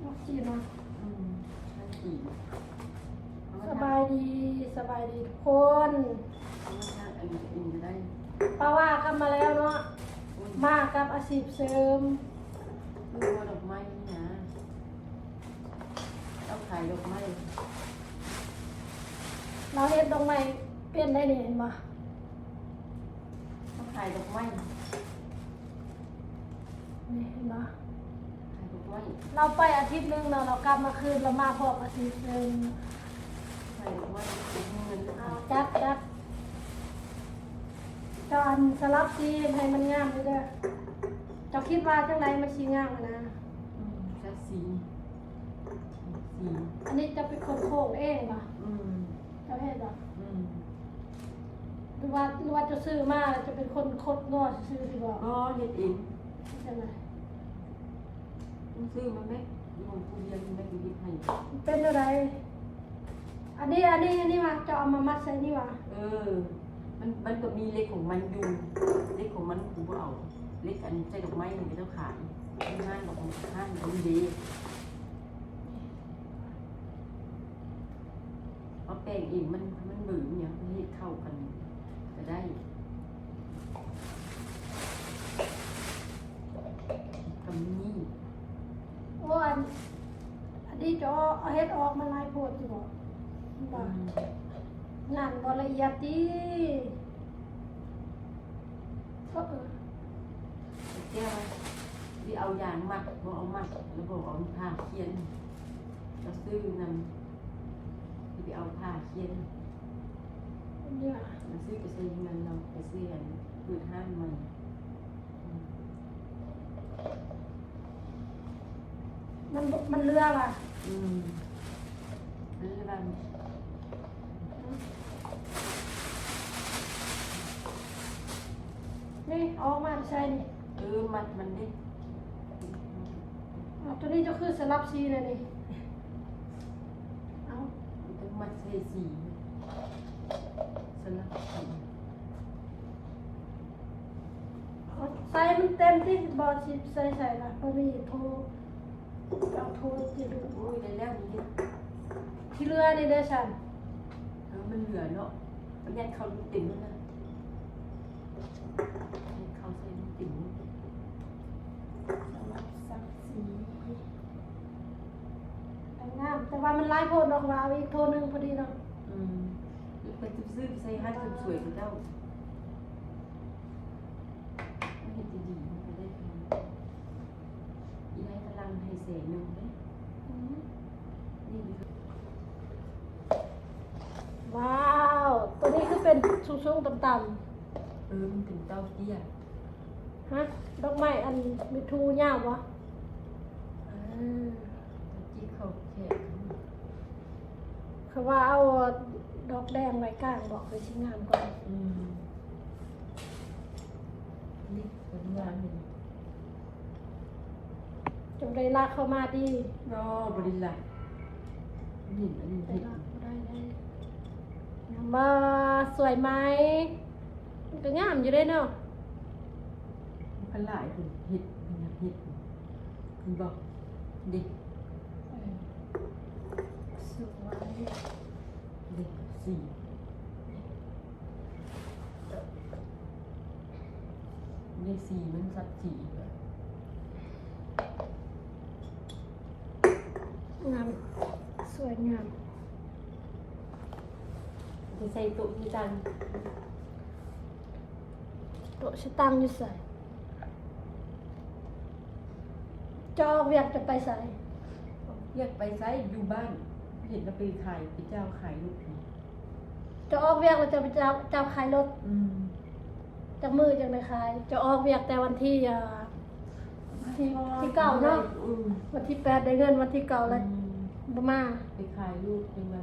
ອອກຈີນເນາະ ອືມ ທາງຈີນ. ສະບາຍດີ ສະບາຍດີທຸກຄົນ. ເອົາມາທາງອັນນີ້ກໍໄດ້ ປາວ່າກັບມາແລ້ວເນາະ. ໂອ້ຍ ມາກັບອາຊີບເສີມ ຄືວ່າດອກໄມ້ນີ້ນະ. ເຮົາຂາຍດອກໄມ້ ລາວເຮັດດອກໄມ້ເປັນໄດ໋ນີ້ ເຫັນບໍ່? ເຮົາຂາຍດອກໄມ້ ນີ້ເຫັນບໍ່? ຂາຍດອກໄມ້ ລາວໄປອາທິດໜຶ່ງເນາະ ລາວກັບມາຄືນ ລາວມາພ້ອມອາຊີບເສີມ. ຂາຍດອກໄມ້ ເອົາເງິນ ເອົາ ຈັດ ຈັດ. ເຈົ້າອັນສະຫຼັບສີໃຫ້ມັນງາມເດີ. ເຈົ້າຄິດວ່າຈັ່ງໃດມັນຊິງາມຫັ້ນນະ? ອືມ ຈັດສີ ສີ ອັນນີ້ເຈົ້າເປັນຄົນໂຄ້ງເອງບໍ່? ອືມ ເຈົ້າເຮັດບໍ່? ອືມ ຫຼືວ່າ ຫຼືວ່າເຈົ້າຊື້ມາແລ້ວເຈົ້າເປັນຄົນຄົດງໍຊື່ໆ ຊິບໍ່? ບໍ່ ເຮັດເອງ. ເຮັດຈັ່ງໃດ? ຊື້ມາແມັກ ຢູ່ຂອງຜູ້ຮຽນແມັກ ເຮັດໃຫ້. ເປັນແນວໃດ? ອັນນີ້ ອັນນີ້ ອັນນີ້ຫວາ? ເຈົ້າເອົາມາມັດໃສ່ນີ້ຫວາ? ເອີ ມັນ ມັນກໍມີເຫຼັກຂອງມັນຢູ່ ເຫຼັກຂອງມັນ ກູບໍ່ເອົາ. ເຫຼັກອັນໃສ່ດອກໄມ້ນີ້ ເຂົາເຈົ້າຂາຍຢູ່ຮ້ານດອກ ຮ້ານດອກໄມ້ເດ. ເອົາແປງອີກ ມັນ ມັນເບີນຫຍັງ ເຮັດເຂົ້າກັນກໍໄດ້ ກໍມີ. ໂອ້ ອັນ ອັນນີ້ຈະເອົາເຮັດອອກມາຫຼາຍໂພດຢູ່ບໍ່? ອືມ ງານບໍ່ລະອຽດຕິ. ເອີ ແກ້ວ ຊິເອົາຢາງມັດ ບໍ່ເອົາມັດ ແລ້ວບໍ່ເອົາຜ້າຂຽນ ກໍຊື້ນຳ ຊິໄປເອົາຜ້າຂຽນ ມັນຊື້ໄປໃສ່ເຮືອນເນາະ ໄປຊື້ອັນ ເປີດຮ້ານໃໝ່. ມັນ ມັນເຫຼືອຫວາ? ອືມ ມັນເຫຼືອ. ນີ້ ເອົາອອກມາໃສ່ນີ້ ເອີ ມັດມັນເດ້. ເອົາ ໂຕນີ້ເຈົ້າຄືສະຫຼັບສີແລ້ວນີ້? ເອົາ ມັນຕ້ອງມັດໃສ່ສີ ສະຫຼັບສີ. ໃສ່ມັນເຕັມຕິ ບໍ່ຊິໃສ່ໃສ່ລະ ບໍ່ມີໂທ ເອົາໂທຕິລູກ. ໂອ້ຍ ໄດ້ແລ້ວນີ້ ທີ່ເຫຼືອນີ້ເດ້ຊັ້ນ. ເອີ ມັນເຫຼືອເນາະ ມັນຍັດເຂົ້າເຕັມແລ້ວນະ ຍັດເຂົ້າໃສ່ເຕັມ. ສຳລັບສັກສີ ງາມ ແຕ່ວ່າມັນຫຼາຍໂພດເນາະ ວ່າເອົາອີກໂທໜຶ່ງພໍດີເນາະ. ອືມ ໄປຊື້ໃສ່ຮ້ານເສີມສວຍເຂົາເຈົ້າ ມັນເຮັດດີໆ ມັນກໍໄດ້ ອີນາຍກຳລັງໃຫ້ແສນໜຶ່ງເດ້. ອືມ ນີ້ ວ້າວ ໂຕນີ້ຄືເປັນສູງໆຕ່ຳໆ. ເອີ ມັນເປັນເຕົ້າເຕ້ຍ. ຮະ ດອກໄມ້ອັນມີທູຍາວບໍ່? ເອີ ຈິກເຂົ້າແຂນ. ເຂົາວ່າເອົາດອກແດງໄວ້ກາງບໍ່ ຄືຊິງາມກວ່າ. ອືມ ນີ້ກໍງາມຢູ່. ເຈົ້າໄດ້ລັກເຂົ້າມາຕິ? ບໍ່ ບໍ່ໄດ້ລັກ. ນີ້ ອັນນີ້ເຮັດ ໄດ້ລັກບໍ່ໄດ້ເດ້. ງາມບໍ່? ສວຍໄໝ? ມັນກໍງາມຢູ່ເດ້ເນາະ. ມັນກໍຫຼາຍຜູ້ເຮັດ ເຮັດ ເຫັນບໍ່? ເດ້ ເອີ ສວຍ ເດ້ ສີ ເດ້ ສີມັນສັບສີ ງາມ ສວຍງາມ. ຈະໃສ່ໂຕະທີ່ຕັ້ງ ໂຕະຊິຕັ້ງຢູ່ໃສ? ເຈົ້າອອກວຽກຈະໄປໃສ? ອອກວຽກໄປໃສ? ຢູ່ບ້ານ ເຫັນລະໄປຂາຍ ໄປເຈົ້າຂາຍລົດ. ເຈົ້າອອກວຽກແລ້ວເຈົ້າໄປເຈົ້າ ເຈົ້າຂາຍລົດ? ອືມ. ຈັກມື້ຈັ່ງໄດ້ຂາຍ? ເຈົ້າອອກວຽກແຕ່ວັນທີ ອາ ທີ ທີເກົ້າເນາະ. ອືມ. ວັນທີແປດໄດ້ເງິນ ວັນທີເກົ້າແລ້ວ ອືມ ບໍ່ມາ. ໄປຂາຍລົດ ຈັ່ງວ່າ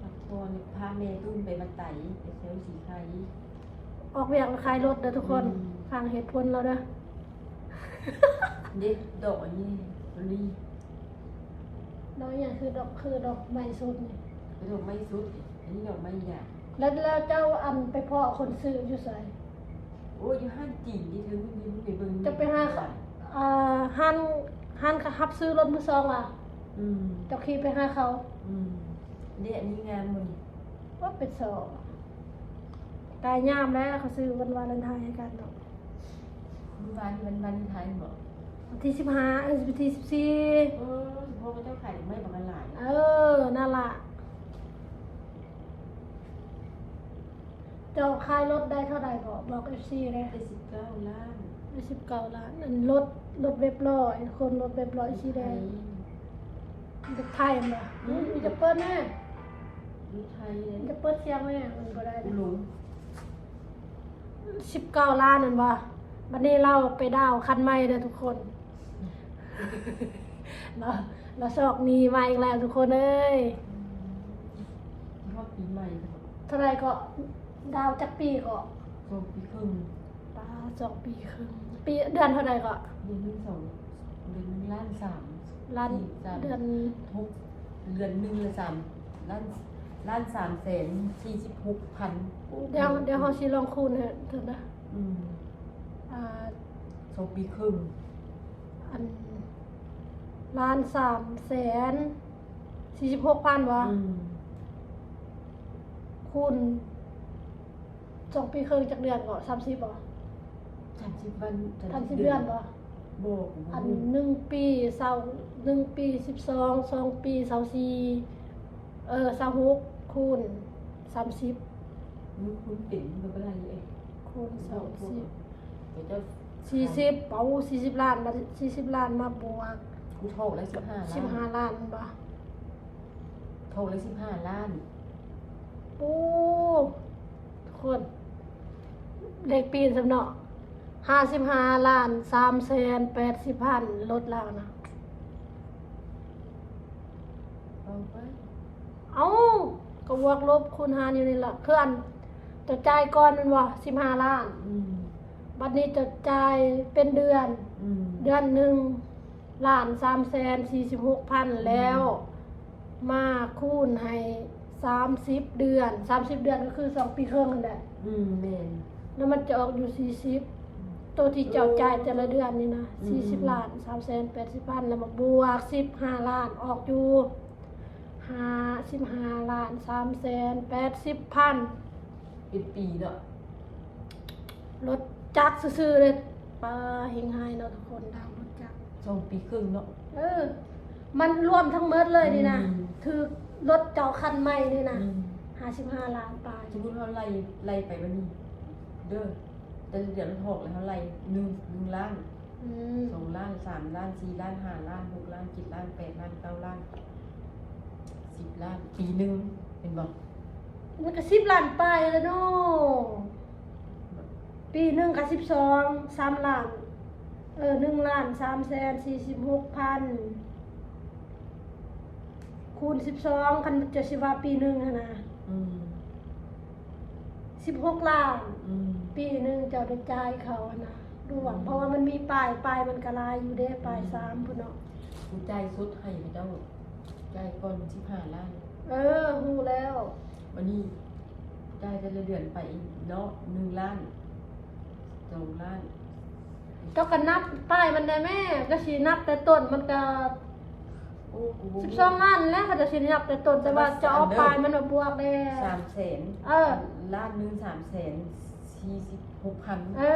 ພັກຜ່ອນ ພາແມ່ຕຸ້ມໄປວັດໄຕ ໄປແຊວສີໄຄ. ອອກວຽກແລ້ວຂາຍລົດເດີທຸກຄົນ. ອືມ. ຟັງເຫດຜົນລາວເດີ. ເດັດ ດອກອັນນີ້ ດອກນີ້ ດອກຫຍັງ? ຄືດອກ ຄືດອກໄມ້ສົດນີ້. ເປັນດອກໄມ້ສົດ ອັນນີ້ດອກໄມ້ຫຍ້າ. ແລ້ວ ແລ້ວເຈົ້າ ອັນ ໄປພໍ້ຄົນຊື້ຢູ່ໃສ? ໂອ້ຍ ຢູ່ຮ້ານຈີນທີ່ເທິງ ໄປເບິ່ງ ເຈົ້າໄປຫາ ອ່າ ຮ້ານ ຫັ້ນກໍຮັບຊື້ລົດມືສອງວ່າ ອືມ ເຈົ້າຂີ່ໄປຫາເຂົາ. ອືມ ເດ ອັນນີ້ງາມບໍ່ນີ້? ວ່າເປັນຊອກ ກາຍງາມແລ້ວ ເຂົາຊື້ວັນວາເລັນທາຍໃຫ້ກັນເນາະ. ມື້ວານນີ້ວັນວາເລັນທາຍບໍ? ວັນທີສິບຫ້າ ເອີ ວັນທີສິບສີ່. ເອີ ສະເພາະເຂົາເຈົ້າຂາຍດອກໄມ້ບັກຫຼາຍ. ເອີ ນັ້ນລະ. ເຈົ້າຂາຍລົດໄດ້ເທົ່າໃດເກາະ? ບອກເອັຟຊີແດ່. ໄດ້ສິບເກົ້າລ້ານ. ໄດ້ສິບເກົ້າລ້ານ. ອັນລົດ ລົດເວັບລໍ້ ຄົນລົດເວັບລໍ້ ໄດ້ ສີແດງ. ໄທ ລົດໄທແມ່ນບໍ່? ອືມ ມີແຕ່ເປີດແມ່. ລົດໄທເດ້. ມີແຕ່ເປີດສຽງແມ່. ມັນບໍ່ໄດ້ ສິບເກົ້າລ້ານນັ້ນບໍ່? ບັດນີ້ລາວໄປດາວຄັນໃໝ່ເດີທຸກຄົນ. ລາວ ລາວຊອກໜີ້ມາອີກແລ້ວທຸກຄົນເອີຍ. ຮອດປີໃໝ່ ເທົ່າໃດເກາະ? ດາວຈັກປີເກາະ? ສອງປີເຄິ່ງ. ປາ ສອງປີເຄິ່ງ. ປີ ເດືອນເທົ່າໃດເກາະ? ເດືອນໜຶ່ງສອງ ເດືອນໜຶ່ງລ້ານສາມ. ລ້ານ ສີ່ ສາມ ເດືອນຫົກ ເດືອນໜຶ່ງລະສາມລ້ານ ລ້ານສາມແສນສີ່ສິບຫົກພັນ. ດຽວ ດຽວເຮົາຊິລອງຄູນໃຫ້ເບິ່ງເດີ. ອືມ ອ່າ ສອງປີເຄິ່ງ ອັນ ລ້ານສາມແສນສີ່ສິບຫົກພັນບໍ່? ອືມ ຄູນສອງປີເຄິ່ງຈັກເດືອນເກາະ? ສາມສິບບໍ່? ສາມສິບວັນ ສາມສິບເດືອນບໍ່? ບໍ່ ອັນ ໜຶ່ງປີ ຊາວ ໜຶ່ງປີ ສິບສອງ ສອງປີ ຊາວສີ່ ເອີ ຊາວຫົກ ຄູນສາມສິບ. ມັນຄູນເປັນ ມັນກໍບໍ່ໄດ້ເດ້. ຄູນສາມສິບ ເຂົາເຈົ້າ ສີ່ສິບ ເອົາ ສີ່ສິບລ້ານ ມາ ສີ່ສິບລ້ານມາບວກ ກູຖອກໄດ້ສິບຫ້າລ້ານ ສິບຫ້າລ້ານແມ່ນບໍ່? ຖອກໄດ້ສິບຫ້າລ້ານ. ໂອ້ ທຸກຄົນ ເລກປີນຊ້ຳເນາະ ຫ້າສິບຫ້າລ້ານສາມແສນແປດສິບພັນ ລົດລາວນະ. ເອົາໄປ ເອົ້າ ກໍບວກລົບຄູນຫານຢູ່ນີ້ລະ ຄືອັນເຈົ້າຈ່າຍກ່ອນແມ່ນບໍ່? ສິບຫ້າລ້ານ. ອືມ ບັດນີ້ເຈົ້າຈ່າຍເປັນເດືອນ. ອືມ ເດືອນໜຶ່ງລ້ານສາມແສນສີ່ສິບຫົກພັນ ອືມ ແລ້ວມາຄູນໃຫ້ສາມສິບເດືອນ ສາມສິບເດືອນກໍຄືສອງປີເຄິ່ງຫັ້ນແຫຼະ. ອືມ ແມ່ນ ແລ້ວມັນຈະອອກຢູ່ສີ່ສິບ. ໂຕທີ່ເຈົ້າຈ່າຍແຕ່ລະເດືອນນີ້ນະ ອືມ ສີ່ສິບລ້ານສາມແສນແປດສິບພັນ ແລ້ວມາບວກສິບຫ້າລ້ານ ອອກຢູ່ຫ້າ ສິບຫ້າລ້ານສາມແສນແປດສິບພັນ ເປັນປີເນາະ. ລົດຈັກຊື່ໆເດ້. ປາ ເຮັງຮ້າຍເນາະທຸກຄົນ ດາວລົດຈັກ ສອງປີເຄິ່ງເນາະ. ເອີ ມັນລວມທັງໝົດເລີຍນີ້ນະ. ອືມ ຖືກລົດເຈົ້າຄັນໃໝ່ນີ້ນະ. ອືມ ຫ້າສິບຫ້າລ້ານປາຍ. ສົມມຸດເຮົາໄລ່ ໄລ່ໄປແບບນີ້ເດີ ແຕ່ລະເດືອນມັນອອກແລ້ວ ເຮົາໄລ່ ໜຶ່ງ ໜຶ່ງລ້ານ ອືມ ສອງລ້ານ ສາມລ້ານ ສີ່ລ້ານ ຫ້າລ້ານ ຫົກລ້ານ ເຈັດລ້ານ ແປດລ້ານ ເກົ້າລ້ານ ສິບລ້ານ ປີໜຶ່ງ ເຫັນບໍ່? ມັນກໍສິບລ້ານປາຍແລ້ວເນາະ. ປີໜຶ່ງກໍສິບສອງ ສາມລ້ານ ເອີ ໜຶ່ງລ້ານສາມແສນສີ່ສິບຫົກພັນ ຄູນສິບສອງ ຄັນຈະຊິວ່າປີໜຶ່ງຫັ້ນນະ. ອືມ ສິບຫົກລ້ານ. ອືມ ປີໜຶ່ງເຈົ້າໄດ້ຈ່າຍເຂົາຫັ້ນນະ ລວມ ອືມ ເພາະວ່າມັນມີປາຍ ປາຍມັນກໍຫຼາຍຢູ່ເດ້ ປາຍ ອືມ ສາມພຸ້ນເນາະ. ຜູ້ຈ່າຍສົດໃຫ້ເຂົາເຈົ້າ ຈ່າຍກ່ອນສິບຫ້າລ້ານ. ເອີ ຮູ້ແລ້ວ. ບັດນີ້ຈ່າຍແຕ່ລະເດືອນໄປເນາະ ໜຶ່ງລ້ານ ສອງລ້ານ. ເຈົ້າກໍນັບປາຍມັນໄດ້ແມ້ ກໍຊິນັບແຕ່ຕົ້ນມັນກໍ ໂອ້ ກໍບໍ່ຮູ້ ສິບສອງລ້ານແລ້ວ ເຂົາເຈົ້າຊິນັບແຕ່ຕົ້ນ ແຕ່ວ່າເຈົ້າເອົາປາຍມັນມາບວກແດ່ ສາມແສນ. ເອີ ລ້ານໜຶ່ງສາມແສນສີ່ສິບຫົກພັນ. ເອີ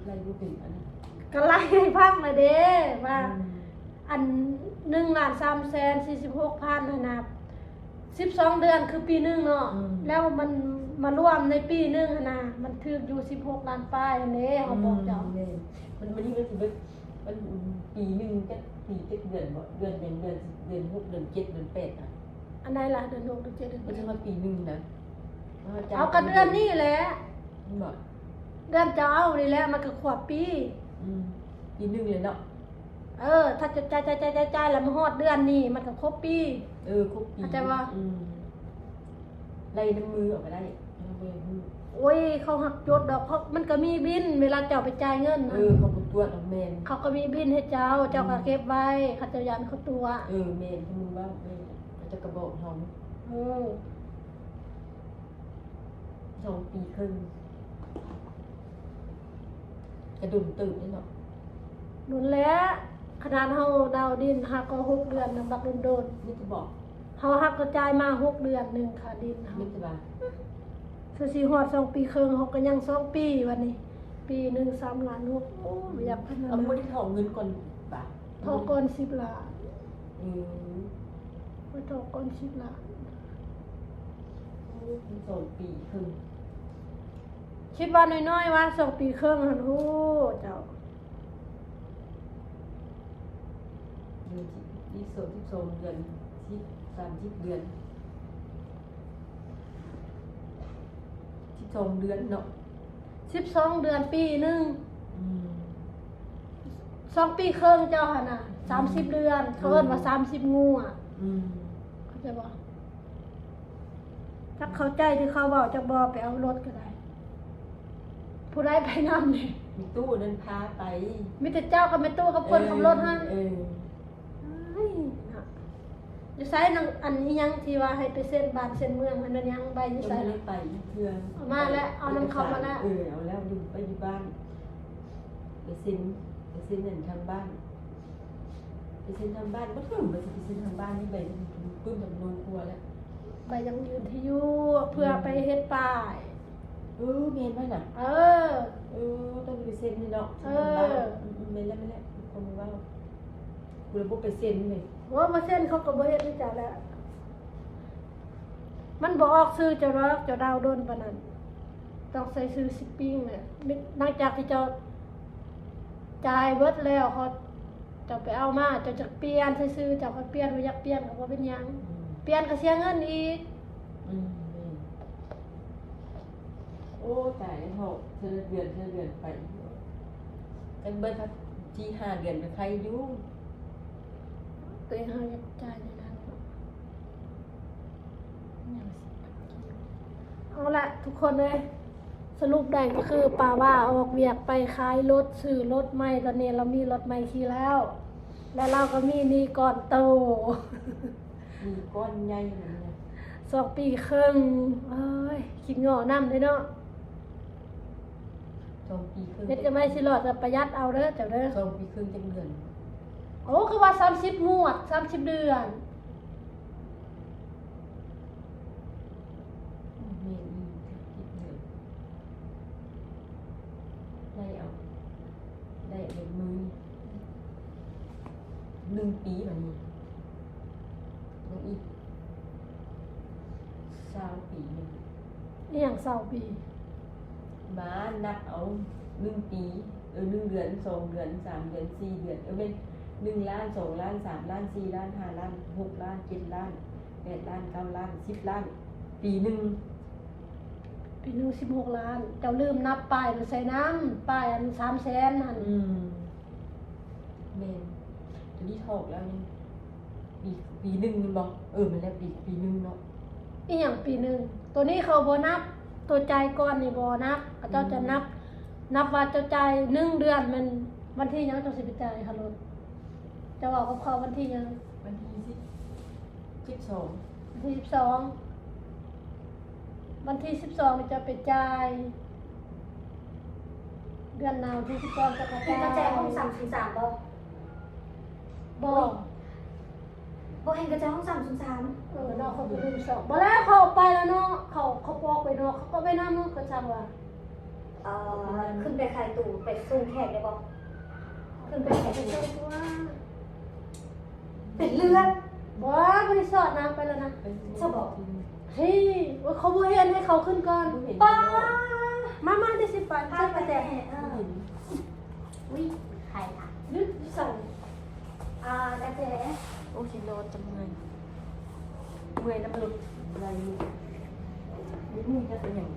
ໄລ່ບໍ່ເປັນອັນນັ້ນ ກໍໄລ່ໃຫ້ຟັງລະເດ້ວ່າ ອືມ ອັນໜຶ່ງລ້ານສາມແສນສີ່ສິບຫົກພັນຫັ້ນນະ ສິບສອງເດືອນຄືປີໜຶ່ງເນາະ. ອືມ ແລ້ວມັນມາລວມໃນປີໜຶ່ງຫັ້ນນະ ມັນຖືກຢູ່ສິບຫົກລ້ານປາຍຫັ້ນເດ້ ເຮົາບອກເຈົ້າ. ອືມ ແມ່ນ ມັນ ມັນນີ້ມັນຊິເບິດ ມັນປີໜຶ່ງຈັກປີ ຈັກເດືອນບໍ? ເດືອນຫຍັງ? ເດືອນ ເດືອນຫົກ ເດືອນເຈັດ ເດືອນແປດນະ. ອັນໃດລະ? ເດືອນຫົກ ເດືອນເຈັດ ເດືອນແປດ ມັນຊິຮອດປີໜຶ່ງນະ. ເອົາ ກໍເດືອນນີ້ແຫຼະ ແມ່ນບໍ່? ເດືອນເຈົ້າເອົານີ້ແຫຼະ ມັນກໍຄວບປີ. ອືມ ປີໜຶ່ງເລີຍເນາະ. ເອີ ຖ້າຈະຈ່າຍ ຈ່າຍ ຈ່າຍ ຈ່າຍ ແລ້ວມາຮອດເດືອນນີ້ ມັນກໍຄົບປີ. ເອີ ຄົບປີ ເຂົ້າໃຈບໍ່? ອືມ ໄລ່ນຳມືເອົາກໍໄດ້ ເຮົາບໍ່ຢາກຮູ້. ໂອ້ຍ ເຂົາຮັກຈົດດອກ ເຂົາ ມັນກໍມີບິນ ເວລາເຈົ້າໄປຈ່າຍເງິນ. ເອີ ເຂົາບໍ່ຕວດດອກ. ແມ່ນ ເຂົາກໍມີບິນໃຫ້ເຈົ້າ ເຈົ້າກໍເກັບໄວ້ ອືມ ເຂົາເຈົ້າຢ້ານເຂົາຕົວະ. ເອີ ແມ່ນ ເຂົາບໍ່ເວົ້າ. ແມ່ນ ເຂົາເຈົ້າກໍບອກເຮົາ. ເອີ ສອງປີເຄິ່ງ ກະດົນເຕີບເດ້ເນາະ. ໂດນແລ້ວ ຂະໜາດເຮົາດາວດິນຫາກໍຫົກເດືອນນະ ບັກໂດນໆ ມີແຕ່ບອກ ເຮົາຫາກໍຈ່າຍມາຫົກເດືອນໜຶ່ງຄ່າດິນເຮົາ ມີແຕ່ວ່າ ຄືຊິຮອດສອງປີເຄິ່ງ ເຮົາກໍຍັງສອງປີ ບັດນີ້ປີໜຶ່ງສາມລ້ານຫົກ ໂອ້ ບໍ່ຢາກພະນັນ ເອົາ ບໍ່ໄດ້ຖອນເງິນກ່ອນບາດ ຖອນກ່ອນສິບລ້ານ ອືມ ໄປຖອນກ່ອນສິບລ້ານ ໂອ້ ສອງປີເຄິ່ງ ຄິດວ່ານ້ອຍໆ ວ່າສອງປີເຄິ່ງຫັ້ນ ໂອ້ ເຈົ້າ ເດືອນສິບ ອີກສອງ ສິບສອງເດືອນ ສິບ ສາມສິບເດືອນ ສິບສອງເດືອນເນາະ ສິບສອງເດືອນປີໜຶ່ງ ອືມ ສອງປີເຄິ່ງເຈົ້າຫັ້ນນະ ສາມສິບເດືອນ ອືມ ເຂົາເອີ້ນວ່າສາມສິບງົວ ອືມ ເຂົ້າໃຈບໍ່? ຈັກເຂົ້າໃຈທີ່ເຂົາເວົ້າຈັກບໍ່ ໄປເອົາລົດກໍໄດ້ ຜູ້ໃດໄປນຳນີ້ ມີຕູ້ນັ້ນພາໄປ ມີແຕ່ເຈົ້າກັບແມ່ຕູ້ກັບຄົນຂັບລົດຫັ້ນ ເອີ ເອີ ເອີຍ ເນາະ ຢູ່ໃສນາງ ອັນອີ່ຫຍັງທີ່ວ່າໃຫ້ໄປເຊັນບ້ານເຊັນເມືອງຫັ້ນ ແມ່ນຫຍັງ ໃບຢູ່ໃສ ຍັງບໍ່ໄດ້ໄປເທື່ອ ເອົາມາແລ້ວ ເອົານຳເຂົາມາແລ້ວ ເອີ ເອົາແລ້ວ ຢູ່ ໄປຢູ່ບ້ານ ໄປເຊັນ ໄປເຊັນນັ້ນທາງບ້ານ ໄປເຊັນທາງບ້ານ ບໍ່ເຖິງວ່າຊິໄປເຊັນທາງບ້ານນີ້ ໄປປຶ້ມນຳໂລງຄົວແລ້ວ ໃບຢັ້ງຢືນທີ່ຢູ່ ເພື່ອໄປເຮັດປ້າຍ ເອີ ແມ່ນບໍ່ນະ ເອີ ເອີ ຕ້ອງໄປເຊັນນີ້ເນາະ ເອີ ເຊັນທາງບ້ານ ອືມໆ ແມ່ນແລ້ວ ແມ່ນແລ້ວ ຄົນເວົ້າ ຜູ້ໃດບໍ່ໄປເຊັນເລີຍ ໂອ້ ບໍ່ເຊັນເຂົາກໍບໍ່ເຮັດໃຫ້ເຈົ້າແລ້ວ ມັນບໍ່ອອກຊື່ເຈົ້າດອກ ເຈົ້າດາວໂດນປານນັ້ນ ຕ້ອງໃສ່ຊື່ຊິບປິງແຫຼະ ຫຼັງຈາກທີ່ເຈົ້າຈ່າຍເບິດແລ້ວ ເຂົາ ເຈົ້າໄປເອົາມາ ເຈົ້າຈະປ່ຽນໃສ່ຊື່ເຈົ້າ ເຂົາປ່ຽນ ບໍ່ຢາກປ່ຽນກໍບໍ່ເປັນຫຍັງ ອືມ ປ່ຽນກໍເສຍເງິນອີກ ອືມ ແມ່ນ ໂອ້ ຕາຍແລ້ວເນາະ ເທື່ອເດືອນ ເທື່ອເດືອນໄປ ຈັກເບິດສີ່ຫ້າເດືອນກໍໄຄຢູ່ ໂຕເອງເຮົາຢາກຈ່າຍແນວນັ້ນເນາະ ເອົາລະທຸກຄົນເອີຍ ສະຫຼຸບໄດ້ກໍຄື ປາວາອອກວຽກໄປຂາຍລົດ ຊື້ລົດໃໝ່ ຕອນນີ້ລາວມີລົດໃໝ່ຂີ່ແລ້ວ ແລະລາວກໍມີໜີ້ກ້ອນໂຕ ໜີ້ກ້ອນໃຫຍ່ຫັ້ນນະ ສອງປີເຄິ່ງ ເອີຍ ຄິດງໍ້ນຳເດ້ເນາະ ສອງປີເຄິ່ງ ເຮັດຈັ່ງໃດຊິລອດ ກໍປະຢັດເອົາເດີເຈົ້າເດີ ສອງປີເຄິ່ງຈັກເດືອນ ໂອ້ ຄືວ່າສາມສິບງວດ ສາມສິບເດືອນ ແມ່ນອີ່ຫຼີ ໄດ້ເອົາ ໄດ້ເອົາເງິນມື້ ໜຶ່ງປີບາດນີ້ ຍັງອີກຊາວປີໜຶ່ງ ອີ່ຫຍັງຊາວປີ? ມານັບເອົາ ໜຶ່ງປີ ເອີ ໜຶ່ງເດືອນ ສອງເດືອນ ສາມເດືອນ ສີ່ເດືອນ ເອີ ແມ່ນ ໜຶ່ງລ້ານ ສອງລ້ານ ສາມລ້ານ ສີ່ລ້ານ ຫ້າລ້ານ ຫົກລ້ານ ເຈັດລ້ານ ແປດລ້ານ ເກົ້າລ້ານ ສິບລ້ານ ປີໜຶ່ງ ປີໜຶ່ງສິບຫົກລ້ານ ເຈົ້າລືມນັບປ້າຍມາໃສ່ນຳ ປ້າຍອັນສາມແສນຫັ້ນ ອືມ ແມ່ນ ໂຕນີ້ຖອກແລ້ວນີ້ ປີ ປີໜຶ່ງແມ່ນບໍ່? ເອີ ແມ່ນແລ້ວ ປີ ປີໜຶ່ງເນາະ ອີ່ຫຍັງປີໜຶ່ງ? ໂຕນີ້ເຂົາບໍ່ນັບ ໂຕຈ່າຍກ່ອນນີ້ບໍ່ນັບ ເຂົາເຈົ້າຈະນັບ ອືມ ນັບວ່າເຈົ້າຈ່າຍໜຶ່ງເດືອນ ແມ່ນວັນທີຫຍັງເຈົ້າຊິໄປຈ່າຍຄ່າລົດ? ເຈົ້າເວົ້າກັບເຂົາວັນທີຫຍັງ? ວັນທີສິບ ສິບສອງ ວັນທີສິບສອງ ວັນທີສິບສອງນີ້ຈະໄປຈ່າຍ ເດືອນໜ້າວັນທີສິບສອງຈະໄປ ເຫັນ ຈ່າຍ ກະແຈຫ້ອງສາມສູນສາມບໍ່? ບໍ່ ບໍ່ເຫັນກະແຈຫ້ອງສາມສູນສາມ ເອີ ເນາະ ເຂົາບໍ່ລືມຊອກ ບໍ່ແລ້ວ ເຂົາອອກໄປແລ້ວເນາະ ເຂົາ ເຂົາອອກໄປນອກ ເຂົາກໍໄປນຳ ເຂົາຈຳວ່າ ເອີ ຂຶ້ນໄປຂາຍຕູ້ ໄປສົ່ງແຂກໄດ້ບໍ່? ຂຶ້ນໄປຂາຍຕູ້ ເປັນເລືອດ ບໍ່ ບໍ່ໄດ້ຊອກນາງໄປແລ້ວນະ ຊະບໍ່? ເຮີ້ຍ ໂອ້ຍ ເຂົາບໍ່ເຫັນ ໃຫ້ເຂົາຂຶ້ນກ່ອນ ບໍ່ເຫັນ ປ້າ ມາ ມາ ເດີຊິໄປ ພາໄປແຕ່ ເອີ ບໍ່ເຫັນ ອຸ້ຍ ໃຄລະ ຢູ່ໃສ? ອ່າ ກະແຈ ໂອ້ ຊິນອນຈັງເມື່ອຍ ເມື່ອຍນຳລົດໄລ່ ບໍ່ຮູ້ຈັກເປັນຫຍັງ